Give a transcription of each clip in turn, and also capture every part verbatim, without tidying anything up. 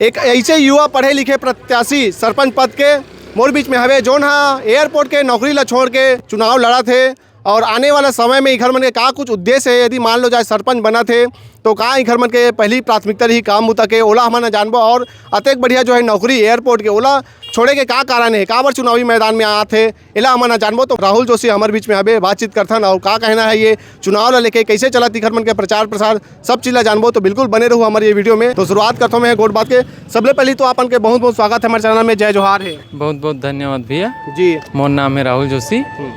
एक ऐसे युवा पढ़े लिखे प्रत्याशी सरपंच पद के मोर बीच में हवे, जोन हा एयरपोर्ट के नौकरी ला छोड़ के चुनाव लड़त हे और आने वाला समय में इखर मन के का कुछ उद्देश्य है, यदि मान लो जाए सरपंच बनत हे तो का इखर मन के पहली प्राथमिकता रही काम बुता के, ओला हमन जानबो। और अतेक बढ़िया जो है नौकरी एयरपोर्ट के, ओला छोड़े के का कारण है, काबर चुनावी मैदान में आत हे, एला हमन ह जानबो। तो राहुल जोशी हमर बीच में हबे, बातचीत करथन और का कहना है ये चुनाव ला लेके, कैसे चलत इखर मन के प्रचार प्रसार, सब चीज ला जानबो। तो बिल्कुल बने रहू हमर ये वीडियो में। तो शुरुआत करथों मैं गोठ बात के। सबले पहली तो आपन के बहुत बहुत स्वागत है हमारे चैनल में, जय जोहार है। बहुत बहुत धन्यवाद भैया। जी। मोर नाम है राहुल जोशी। हम्म।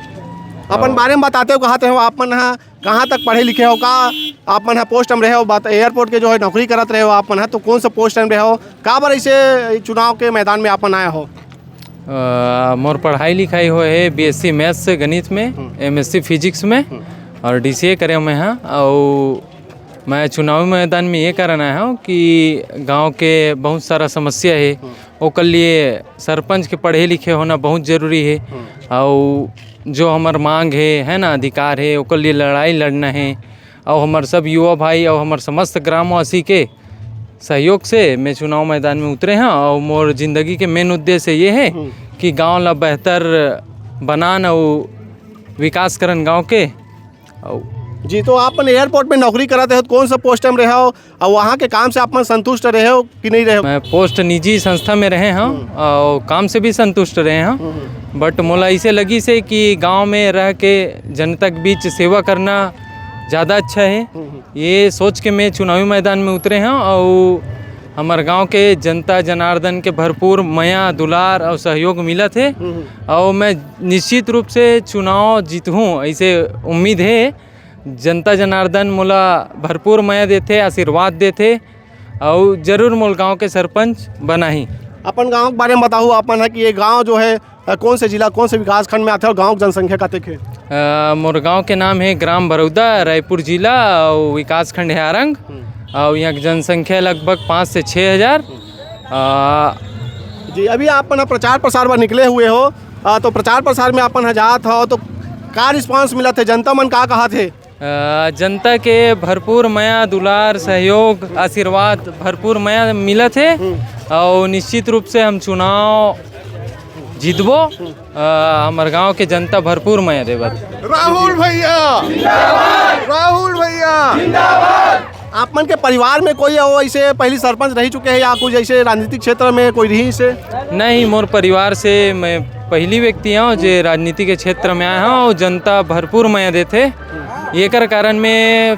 अपन और बारे में बताते हो, कहा थे हो आप मन ह, कहाँ तक पढ़े लिखे हो, का आप मन ह पोस्ट में रहे हो, बात एयरपोर्ट के जो है नौकरी करत रहे हो आप मन ह, तो कौन सा पोस्ट में रहे हो, काबर ऐसे चुनाव के मैदान में आप मन आए हो? अ, मोर पढ़ाई लिखाई होए हे बीएससी मैथ्स से गणित में, हम्म। एमएससी फिजिक्स में, हम्म। और डीसीए करे मैं हाँ। और मैं चुनावी मैदान में ये कारण आया हूँ कि गांव के बहुत सारा समस्या है, हम्म। ओकर लिए सरपंच के पढ़े लिखे होना बहुत जरूरी है। हम्म। और जो हमार मांग है, है ना, अधिकार है, ओकर लिए लड़ाई लड़ना है। और हमार सब युवा भाई और हमार समस्त ग्रामवासी के सहयोग से मैं चुनाव मैदान में उतरे हैं। और मोर जिंदगी के मेन उद्देश्य ये है हम्म। कि गांव ला बेहतर बनान और विकास करन गांव के। और जी, तो आप मन एयरपोर्ट में नौकरी करत रहे हो, तो कौन सा पोस्ट में रहे हो और वहाँ के काम से आप मन संतुष्ट रहे हो कि नहीं रहे हो? मैं पोस्ट निजी संस्था में रहे हूँ हम्म। और काम से भी संतुष्ट रहे हूँ। हम्म। बट मोला ऐसे लगी से कि गांव में रह के जनता के बीच सेवा करना ज़्यादा अच्छा है। हम्म। ये सोच के मैं चुनावी मैदान में उतरे हूँ और हमार गांव के जनता जनार्दन के भरपूर मया, दुलार और सहयोग मिलत है। हम्म। और मैं निश्चित रूप से चुनाव जीतहूँ, ऐसे उम्मीद है। जनता जनार्दन मोला भरपूर मया देथे, आशीर्वाद देथे, अउ जरूर मोला गांव के सरपंच बनाही। अपन गांव के बारे में बताहू, अपन ह कि ये गांव जो है, अ, कौन से जिला, कौन से विकास खंड में आथे और गांव के जनसंख्या कतेक हे? अ, मोर गांव के नाम है ग्राम बरौदा, रायपुर जिला, अउ विकास खंड है आरंग, हम्म। अउ यहाँ के जनसंख्या लगभग पाँच से छः हज़ार। हम्म। अ, जी, अभी आप मन प्रचार प्रसार बर निकले हुए हो, अ, तो प्रचार प्रसार में अपन ह जात हो तो का रिस्पांस मिलत है, जनता मन का कहत है? अ, जनता के भरपूर मया, दुलार, सहयोग, आशीर्वाद भरपूर मया मिलत हे। हम्म। अउ निश्चित रूप से हम चुनाव जीतबो। अ, हमर गांव के जनता भरपूर मया देवत। राहुल भैया, राहुल भैया। आप मन के परिवार में कोई हो ऐसे पहली सरपंच रह चुके हैं या कुछ ऐसे राजनीतिक क्षेत्र में कोई रही से? नहीं, मोर परिवार से मैं पहली व्यक्ति हूँ जो राजनीति के क्षेत्र में आया हूँ और जनता भरपूर मया देथे। एकर कारण मैं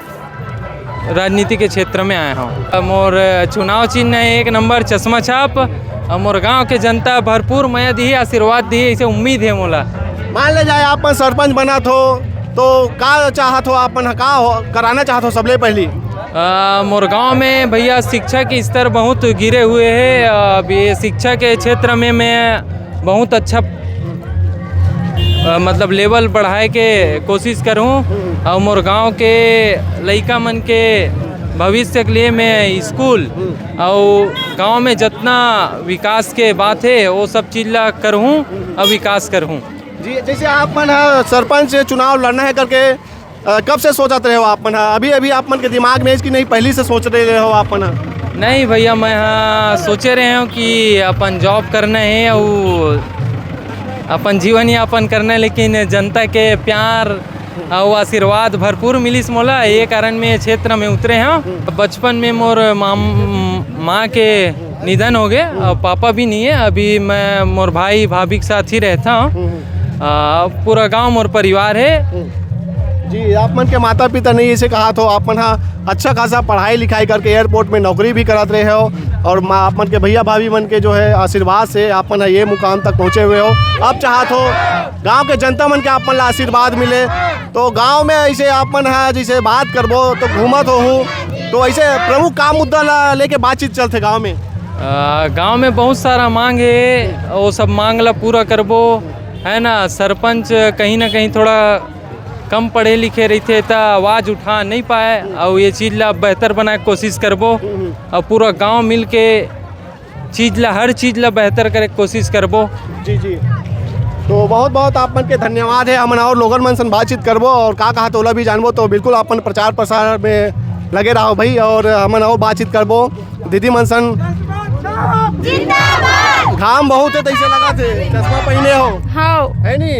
राजनीति के क्षेत्र में आया हूँ। मोर चुनाव चिन्ह है एक नंबर चश्मा छाप, और मोर गांव के जनता भरपूर मया दी, आशीर्वाद दी, ऐसे उम्मीद है मोला। मान ले जाए आप मन सरपंच बनत हो तो का चाहत हो, आप मन ह का हो, कराना चाहत हो सबले पहली? अ, मोर गांव में भैया शिक्षा के स्तर बहुत गिरे हुए है। अब ये शिक्षा के क्षेत्र में मैं बहुत अच्छा, अ, मतलब लेवल बढ़ाए के कोशिश करूँ और मोर गांव के लइका मन के भविष्य के लिए मैं स्कूल और गांव में जितना विकास के बात है वो सब चीज ला करहूँ और विकास करहूँ। जी, जैसे आप मन ह सरपंच चुनाव लड़ना है करके, अ, कब से सोचत रहे हो आप मन ह? अभी, अभी आप मन के दिमाग में है कि नहीं, पहली से सोच रहे हो आप मन ह? नहीं भैया, मैं हाँ सोचे रहे हूँ कि अपन जॉब करना है और अपन जीवन यापन करना है, लेकिन जनता के प्यार अउ आशीर्वाद भरपूर मिलिस मोला, ये कारण मैं ये क्षेत्र में उतरे हूँ। बचपन में मोर माम-, माँ के निधन हो गए और पापा भी नहीं है। अभी मैं मोर भाई भाभी के साथ ही रहता हूँ। आ, पूरा गांव मोर परिवार है। जी, आप मन के माता पिता नहीं ऐसे कहा तो आप मन हा अच्छा खासा पढ़ाई लिखाई करके एयरपोर्ट में नौकरी भी करत रहे हो और माँ, आप मन के भैया भाभी मन के जो है आशीर्वाद से आप मन हा ये मुकाम तक पहुँचे हुए हो। अब चाहत हो गांव के जनता मन के आप मन ला आशीर्वाद मिले, तो गांव में ऐसे आप मन हा जैसे बात करबो तो घूमत हो हूँ, तो ऐसे प्रमुख का मुद्दा ला लेके बातचीत चलथे गांव में? आ, गांव में बहुत सारा मांग है, वो सब मांग ला पूरा करबो, है ना। सरपंच कहीं ना कहीं थोड़ा कम पढ़े लिखे रहिथे त आवाज़ उठा नहीं पाए, और ये चीज़ ला बेहतर बनाए के कोशिश करबो, और पूरा गांव मिल के चीज़ ला, हर चीज़ ला बेहतर करे के कोशिश करबो। जी, जी। तो बहुत बहुत आप मन के धन्यवाद है। हमन और लोगन मन सन बातचीत करबो और का कहा तोला भी जानबो, तो बिल्कुल आप मन प्रचार प्रसार में लगे रहो भाई, और हमन और बातचीत करबो दीदी मन सन। जिंदाबाद। घाम बहुत हे, तइसे लगत हे, चश्मा पहिने हो, हाँ। हे नी?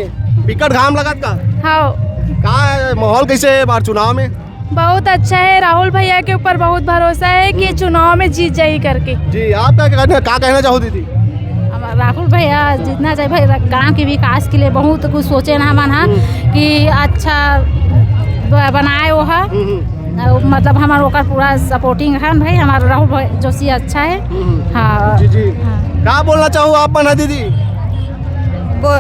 बिकट घाम लगत का? हाँ। का माहौल कइसे हे बार चुनाव में? बहुत अच्छा है, राहुल भैया के ऊपर बहुत भरोसा है कि हम्म। चुनाव में जीत जाही करके। जी, आप का कहना, का कहना चाहो दीदी? अब राहुल भैया जीतना चाहिए भाई, गांव के विकास के लिए बहुत कुछ सोचे ना मन हा हम्म। कि अच्छा ब-, बनाए वो हा। हम्म, हम्म। अउ मतलब हमार ओकर पूरा सपोर्टिंग है भाई, हमार राहुल भाई जोशी अच्छा है। हम्म। हाँ। जी, जी। हाँ। का बोलना चाहो आप मन हा दीदी? वो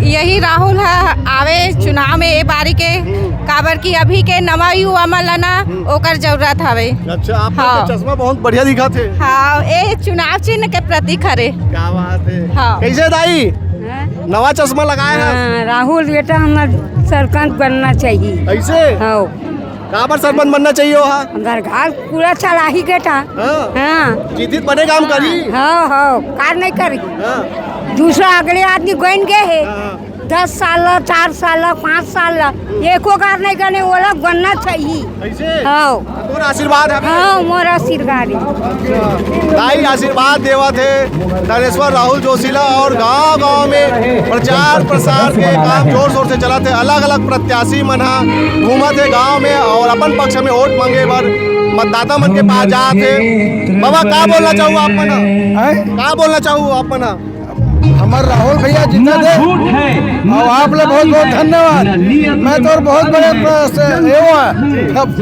यही राहुल ह आवे चुनाव में ए बारी के, हम्म। काबर कि अभी के नवा युवा मन ला ना हम्म। ओकर जरूरत हवे। अच्छा, आप हाँ। लोग के चश्मा बहुत बढ़िया दिखत हे। हाँ, ए चुनाव चिन्ह के प्रतीक हरे। क्या बात है। हाँ। कइसे दाई? हैं? नवा चश्मा लगाए हस? हाँ, राहुल बेटा हमार सरपंच बनना चाहिए। अइसे? हाँ। काबर सरपंच बनना चाहिए ओहा? अगर घर पूरा चलाही बेटा। हाँ। हाँ। जीतित बने काम करी? हाँ, हाँ, कार नहीं करी। हाँ। दूसरा अगले आदमी बन गए है। हाँ, हाँ। दस साल ला, चार साल ला, पाँच साल ला, एको कार नहीं करने, वो लोग बनना चाहिए। अइसे? हाँ। तोर आशीर्वाद है? हाँ, मोर आशीर्वाद है। दाई आशीर्वाद देवत हे धनेश्वर राहुल जोशी ला और गांव-गांव में प्रचार प्रसार के काम जोर शोर से चलत हे। अलग-अलग प्रत्याशी मन ह घूमत हे गांव में और अपन पक्ष में वोट मांगे बर मतदाता मन के पास जात हे। बाबा, का बोलना चाहू आप मन ह? हैं? का बोलना चाहू आप मन ह? हमार राहुल भैया जीते थे। और आप लोग बहुत बहुत धन्यवाद। मैं तो बहुत बड़े प्र-, से, ये हुआ, अब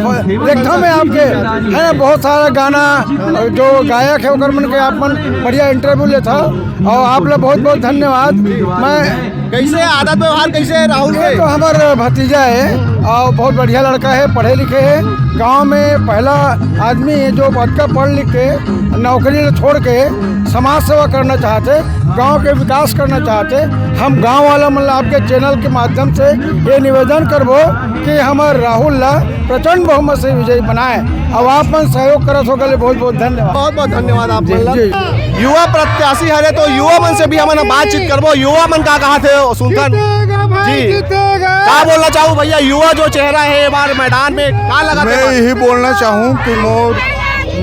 देखता मैं आपके, है ना, बहुत सारा गाना जो गायक है ओकर मन के आप मन बढ़िया इंटरव्यू लेता। और आप लोग बहुत बहुत धन्यवाद। मैं कइसे आदत व्यवहार कइसे हे राहुल ये के? तो हमार भतीजा है और बहुत बढ़िया लड़का है, पढ़े लिखे है। गांव में पहला आदमी है जो अतका पढ़ लिख के नौकरी ला छोड़ के समाज सेवा करना चाहते, गांव के विकास करना चाहते। हम गांव वाला मन ला आपके चैनल के माध्यम से ये निवेदन करबो कि हमार राहुल ला प्रचंड बहुमत से विजयी बनाए। अब आप मन सहयोग करत हो, के लिए बहुत बहुत धन्यवाद। बहुत बहुत धन्यवाद आप जी, मन ला। जी। युवा प्रत्याशी हरे तो युवा मन से भी हमन बातचीत करबो। युवा मन का कहा थे सुनथन? जीतेगा भाई, जी। जीतेगा। का बोलना चाहू भैया, युवा जो चेहरा है ये बार मैदान में, का लगा मैं यही बोलना चाहूँ कि मोर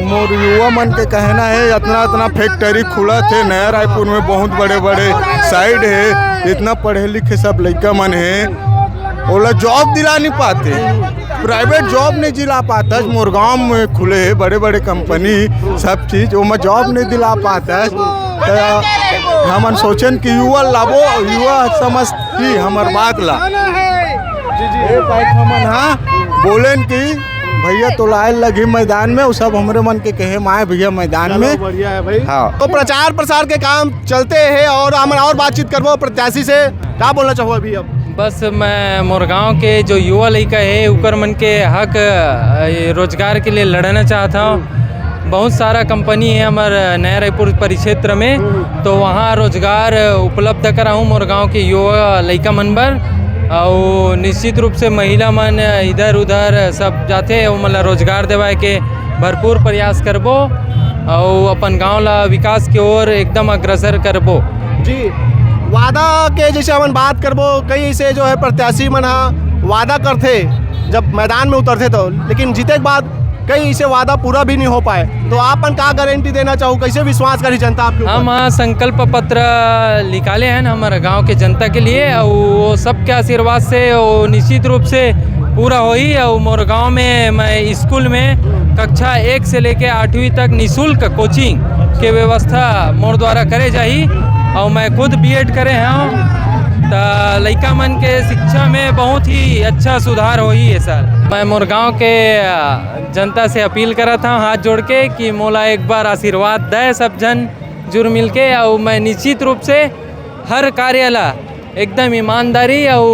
मोर युवा मन के कहना है, इतना इतना फैक्ट्री खुला थे नया रायपुर में, बहुत बड़े बड़े साइट है, इतना पढ़े लिखे सब लइका मन है, ओला जॉब दिला नहीं पाते, प्राइवेट जॉब नहीं दिला पाता। मोर गांव में खुले है बड़े बड़े कंपनी, सब चीज, ओमा जॉब नहीं दिला पाता। तो हमन सोचन कि युवा लाबो, युवा समझ की हमर बात ला। जी, जी। ए पाइक हमन, हाँ, बोलेन कि भैया तो लाए लगी मैदान में, वो सब हमरे मन के कहे माए भैया मैदान चलो, में। बढ़िया है भाई। हाँ। तो प्रचार प्रसार के काम चलते हैं और हमन और बातचीत करबो प्रत्याशी से। का बोलना चाहो अभी अब? बस मैं मोर गांव के जो युवा लइका है, उकर मन के हक, अ, रोजगार के लिए लड़ना चाहता हूँ। बहुत सारा कंपनी है हमर नया रायपुर परिक्षेत्र में, हम्म। तो वहाँ रोजगार उपलब्ध कराऊँ मोर गांव के युवा लइका मन बर। अउ निश्चित रूप से महिला मन इधर उधर सब जाथे, ओमन ला रोजगार देवाए के भरपूर प्रयास करबो अउ अपन गांव ला विकास के ओर एकदम अग्रसर करबो। जी, वादा के जैसे हमन बात करबो, कई ऐसे जो है प्रत्याशी मन हा वादा करथे जब मैदान में उतरथे तो, लेकिन जीते के बाद कई ऐसे वादा पूरा भी नहीं हो पाए, तो आप मन का गारंटी देना चाहू, कैसे विश्वास करी जनता आपके ऊपर? हम हाँ संकल्प पत्र निकाले हैं हमारे गांव के जनता के लिए, और वो सबके आशीर्वाद से वो निश्चित रूप से पूरा होही। और मोर गांव में मैं स्कूल में कक्षा एक से लेके आठवीं तक निशुल्क कोचिंग के व्यवस्था मोर द्वारा करे जाही, और मैं खुद बीएड करे हूँ, त लइका मन के शिक्षा में बहुत ही अच्छा सुधार होही है सर। मैं मोर गांव के, अ, जनता से अपील करत हूँ हाथ जोड़ के कि मोला एक बार आशीर्वाद दे सब झन जुर मिल के, और मैं निश्चित रूप से हर कार्य ला एकदम ईमानदारी अउ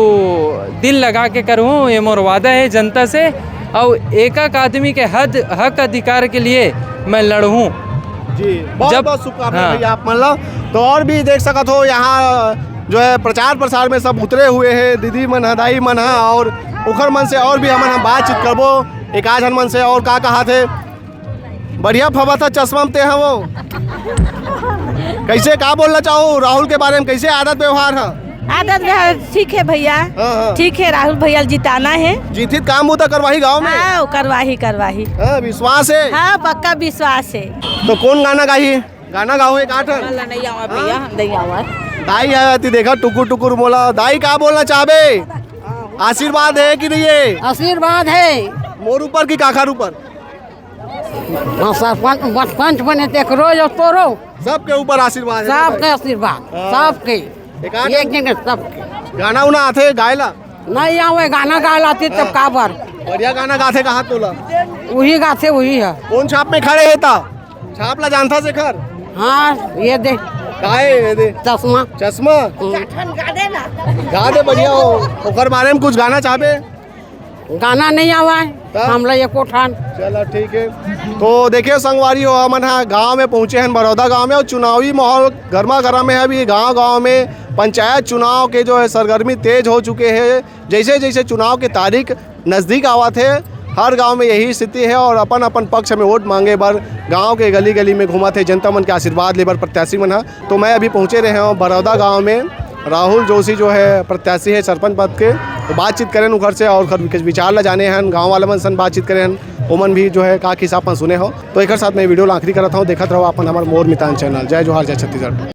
दिल लगा के करहूँ, ये मोर वादा है जनता से। अउ एक एक आदमी के हद, हक अधिकार के लिए मैं लड़हूँ। जी, बहुत जब बहुत शुभकामना हाँ। भैया आप मन ला। तो और भी देख सकत हो यहाँ जो है प्रचार प्रसार में सब उतरे हुए हैं, दीदी मन ह, दाई मन ह, और उखर मन से और भी हमन हम बातचीत करबो। एक आध झन मन से और का कहा थे, बढ़िया फबा था चश्मा में ते हवो। कैसे का बोलना चाहो राहुल के बारे में, कैसे आदत व्यवहार है? आदत व्यवहार ठीक है भैया। हाँ, हाँ। ठीक है, राहुल भैया जिताना है। जीतित काम वो तो करवाही गांव में। हाँ, करवाही, करवाही। हाँ, विश्वास है। हाँ, पक्का विश्वास है। तो कौन गाना गाही? गाना गाओ एक आठ। अल्लाह, नहीं आवा भैया, नहीं आवा। दाई है, अति देखा टुकुर टुकुर बोला। दाई, का बोलना चाहबे? आशीर्वाद है कि नहीं है? आशीर्वाद है। मोर ऊपर कि काखर ऊपर? हाँ, सरपंच, पंच बने तेकरो जो तोरो। सबके ऊपर आशीर्वाद है ना सबके भाई? आशीर्वाद, हाँ। सबके। एक आध एक जगह सबके। गाना उना आथे गाए ला? नहीं आवे, गाना गाए ला आथे तब हाँ। काबर? बढ़िया गाना गाथे कहा तोला? वही गाथे, वही है। कौन छाप में खड़े है ता? छाप ला जानथा शेखर? हाँ, ये दे। काहे ये दे? चश्मा। चश्मा? हम्म। गा दे बढ़िया हो। ओकर बारे में कुछ गाना चाहबे? गाना नहीं आवा है तब? हमला एको ठान। चला ठीक है। तो देखिए संगवारी हो, हमन हा गांव में पहुंचे हैं, बरौदा गांव में, और चुनावी माहौल गर्मा गर्म है अभी गांव गांव में। पंचायत चुनाव के जो है सरगर्मी तेज हो चुके हैं। जैसे जैसे चुनाव के तारीख नजदीक आवत है, हर गांव में यही स्थिति है और अपन अपन पक्ष में वोट मांगे बर गांव के गली गली में घूमत है, जनता मन के आशीर्वाद लेबर प्रत्याशी मन ह। तो मैं अभी पहुंचे रहे हूँ बरौदा गांव में। राहुल जोशी जो है प्रत्याशी है सरपंच पद के, तो बातचीत करें उखर से और उखर विके-, विचार ला जाने हैं, गांव वाला मन सन बातचीत करें हैं, ओमन भी जो है का हिसाब से सुने हो। तो एक साथ मैं वीडियो ला आखिरी करत हूँ, देखत रहो अपन हमारे मोर मितान चैनल। जय जोहार, जय छत्तीसगढ़।